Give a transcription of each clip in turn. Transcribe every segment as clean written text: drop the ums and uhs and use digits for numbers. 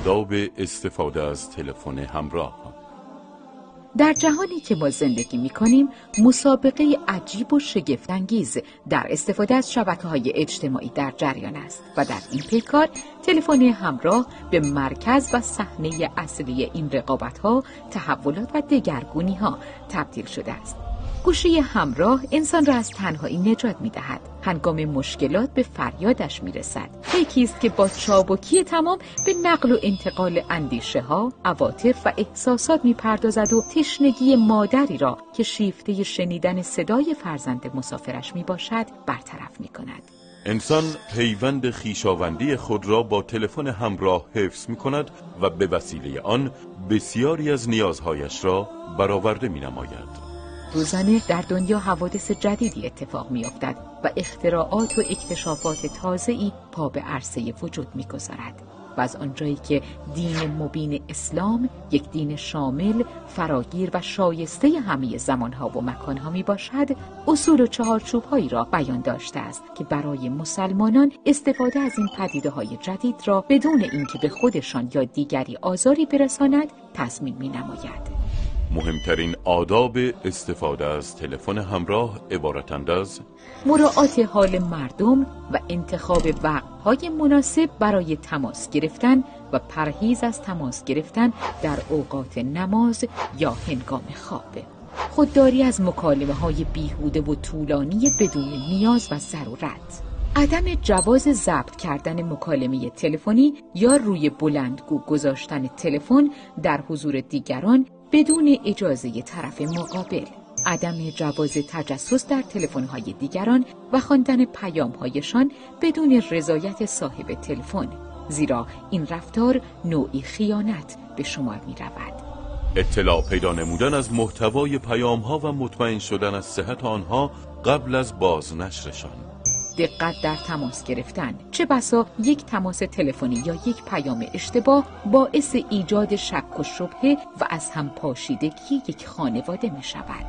آداب استفاده از تلفن همراه. در جهانی که ما زندگی می‌کنیم، مسابقه عجیب و شگفت‌انگیز در استفاده از شبکه‌های اجتماعی در جریان است و در این پیکار تلفن همراه به مرکز و صحنه اصلی این رقابت‌ها، تحولات و دگرگونی‌ها تبدیل شده است. گوشی همراه انسان را از تنهایی نجات می‌دهد. هنگام مشکلات به فریادش می‌رسد. یکی است که با چابکی تمام به نقل و انتقال اندیشه‌ها، عواطف و احساسات می‌پردازد و تشنگی مادری را که شیفته شنیدن صدای فرزند مسافرش می‌باشد برطرف می‌کند. انسان پیوند خویشاوندی خود را با تلفن همراه حفظ می‌کند و به وسیله آن بسیاری از نیازهایش را برآورده می‌نماید. روزانه در دنیا حوادث جدیدی اتفاق می‌افتد و اختراعات و اکتشافات تازه‌ای پا به عرصه وجود می‌گذارد و از آنجایی که دین مبین اسلام یک دین شامل، فراگیر و شایسته همه زمانها و مکانها می‌باشد، اصول و چهارچوب‌هایی را بیان داشته است که برای مسلمانان استفاده از این پدیده‌های جدید را بدون اینکه به خودشان یا دیگری آزاری برساند تضمین می‌نماید. مهمترین آداب استفاده از تلفن همراه عبارتند از مراعات حال مردم و انتخاب وقت‌های مناسب برای تماس گرفتن و پرهیز از تماس گرفتن در اوقات نماز یا هنگام خواب، خودداری از مکالمه‌های بیهوده و طولانی بدون نیاز و ضرورت، عدم جواز ضبط کردن مکالمه تلفنی یا روی بلندگو گذاشتن تلفن در حضور دیگران بدون اجازه طرف مقابل، عدم جواز تجسس در تلفن‌های دیگران و خواندن پیام‌هایشان بدون رضایت صاحب تلفن، زیرا این رفتار نوعی خیانت به شمار می‌رود. اطلاع پیدا نمودن از محتوای پیام‌ها و مطمئن شدن از صحت آنها قبل از بازنشرشان. دقت در تماس گرفتن، چه بسا یک تماس تلفنی یا یک پیام اشتباه باعث ایجاد شک و شبهه و از هم پاشیدگی یک خانواده می شود.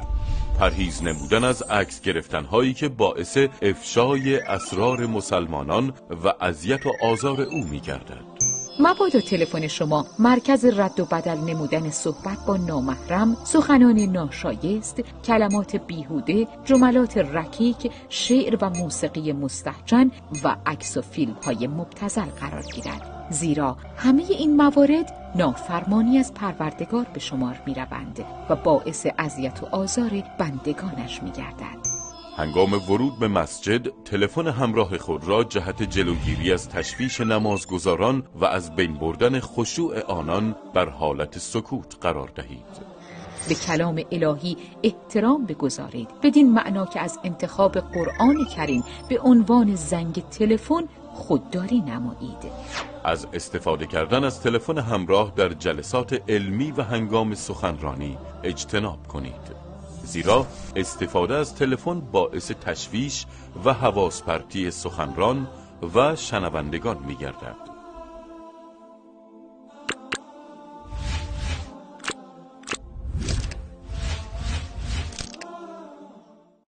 پرهیز نمودن از عکس گرفتن هایی که باعث افشای اسرار مسلمانان و اذیت و آزار او می گردد. مبادا تلفن شما مرکز رد و بدل نمودن صحبت با نامحرم، سخنان ناشایست، کلمات بیهوده، جملات رکیک، شعر و موسیقی مستهجن و عکس و فیلم‌های مبتذل قرار گیرد، زیرا همه این موارد نافرمانی از پروردگار به شمار می‌روند و باعث اذیت و آزار بندگانش می‌گردد. هنگام ورود به مسجد تلفن همراه خود را جهت جلوگیری از تشویش نمازگزاران و از بین بردن خشوع آنان بر حالت سکوت قرار دهید. به کلام الهی احترام بگذارید، بدین معنا که از انتخاب قرآن کریم به عنوان زنگ تلفن خودداری نمایید. از استفاده کردن از تلفن همراه در جلسات علمی و هنگام سخنرانی اجتناب کنید، زیرا استفاده از تلفن باعث تشویش و حواس پرتی سخنران و شنوندگان می‌گردد.